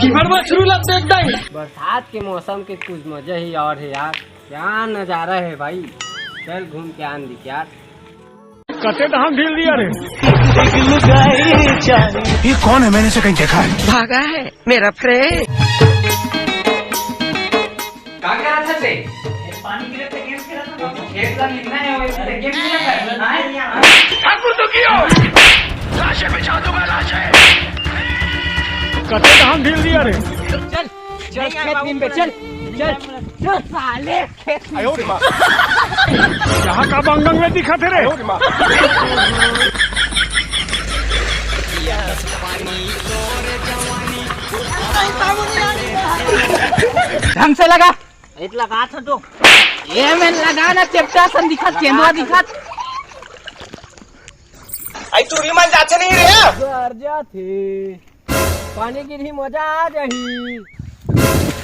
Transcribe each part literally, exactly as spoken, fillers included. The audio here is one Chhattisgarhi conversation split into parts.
बड़वा शुरू लगता एकदम। बरसात के मौसम के कुछ मजा ही और है यार, क्या नजारा है भाई। चल घूम के आन दी यार। कते धान ढील दिया रे। ये कौन है? मैंने इसे कहीं देखा है। भागा है मेरा फ्रेंड। का करत हस रे? पानी गिरत हे, गेम खेलत हे। खेत ला लिखना है, वो गेम खेलत हे। आए? ठाकुर तो कियो। लाशें बिछा दूंगा, लाशें। कते धान ढील दिया रे। चल, चल, खेत दिन पे, चल, चल, चल, साले, खेत दिन पे। यहाँ का बंगन में दिखा थे रे। ढंग से लगा। इत लगात हो तो। ए में लगा ना, चेपटा सन दिखत, केंदवा दिखत। आई टूरी मन जाथे नहीं रे। घर जाथे। पानी गिरही, मजा आ जाही।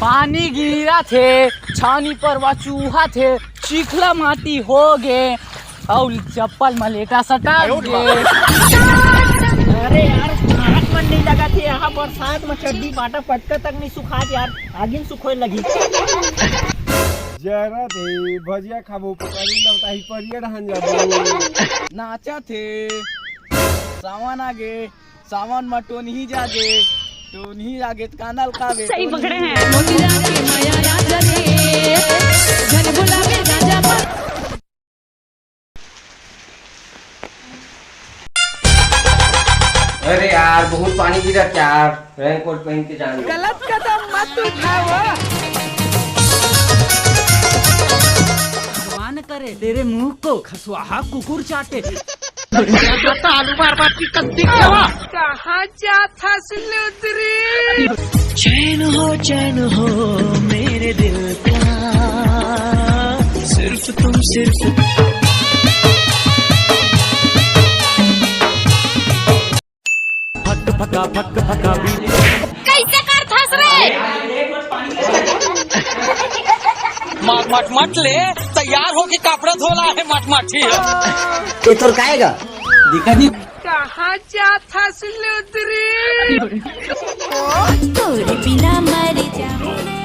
पानी गिरत हे, छानी परवा चूहत हे, चिखला माटी हो गे, अउ चप्पल म लेटा सटा गे। अरे यार, भारत मन नहीं लगत हे, यहाँ बरसात म चड्डी पाटा पटका तक नहीं सुखात यार, आगिन सुखोए लगी। जरा दे, भजिया खाबो, पकड़ी लौटाही, परिया ढहान जाबो। नाचत हे, सावन आगे, सावन म टोनही जागे, टोनही जागे त कांदा ल खाबे। सही पकड़े हैं। मोतीरा के माया राजा रे, झन भुलावे राजा मन। अरे यार, बहुत पानी गिरत यार, रेनकोट पहन के जाना। गलत कदम मत उठाओ। भगवान करे तेरे मुंह को खसवाहा कुकुर चाटे। आलू बार बार की कत्ती। कहाँ जात हस लुदरी? चैन हो, चैन हो मेरे दिल का, सिर्फ तुम, सिर्फ। फक फका, फक फका भी। कैसे कर फंस रे? मट मट मट ले, तैयार हो के कपड़ा धोला है मट मट ही। ये तोर काएगा? दिखा नहीं। कहाँ जात हस लुदरी? तोरे बिना मर जाऊं रे,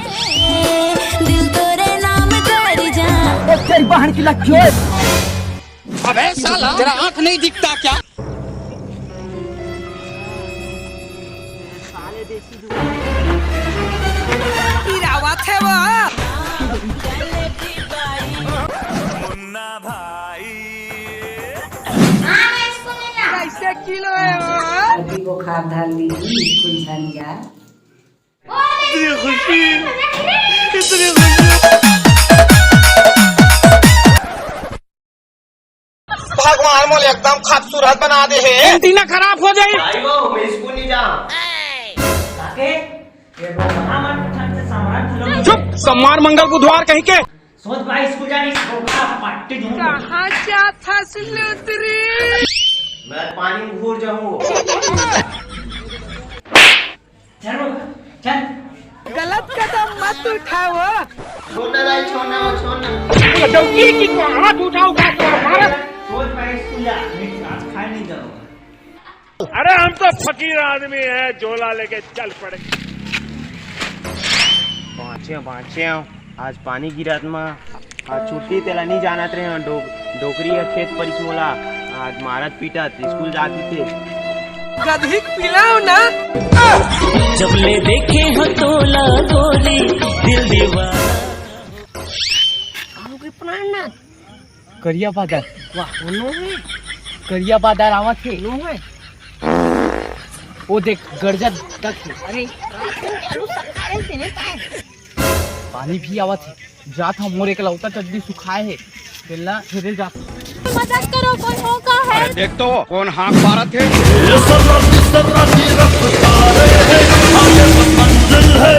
दिल तोरे नाम कर जा। ए, तेरी बहन की लच्ची। अबे साला, तेरा आंख नहीं दिखता क्या? गिरावत हे वो। मुन्ना भाई। कैसे किलो हे वो? अभी बुखार धर ली, स्कूल झन जा। इतनी खुशी, इतनी खुशी। भगवान मोला एकदम खूबसूरत बना दे हे। एंटीना खराब हो जाए। भाई वो, मैं स्कूल नहीं जा। काके? ये वो महामंडल से सम्मान थलो। चुप, सम्मान मंगल बुधवार कहीं के। सोच भाई स्कूल जाने से होगा, पट्टी दूंगा। कहाँ जात हस लुदरी? मैं पानी में घूर जाऊंगा। चल, चल। गलत कदम मत उठाओ। छोड़ना भाई, छोड़ना, वो छोड़ना। डौकी की तो हाथ उठाओ, का तो मारा। सोच भाई, स्कूल जा, नहीं, आज खाए नहीं जाओ। अरे, हम तो फकीर आदमी है, झोला लेके चल पड़े। बाँचे, बाँचे, आज पानी गिरत मा। आज छुट्टी तेला नहीं जानत रहे, डो-, डोकरी ह खेत परिस मोला। आज मारत पीटत स्कूल जाती थे। गधई पिलाओ ना। जब ले देखे हो तोला गोरी, दिल दीवाना। कहाँ गए प्राणनाथ? करिया बादर। वाह, वो नो है। करिया बादर आवत हे। नो है। वो देख, गरजत तक हे। अरे, रात के आलू सकारे से नहीं पाए। पानी भी आवत हे। जात हम मोर एकलौता चड्डी सुखाए हे। तेला फेरे जात। मदद करो, कोई मौका है? अरे देख तो, कौन हाँक मारत हे? ये सर्रा की सर्रा की रफ्तार है, आगे मंजिल है।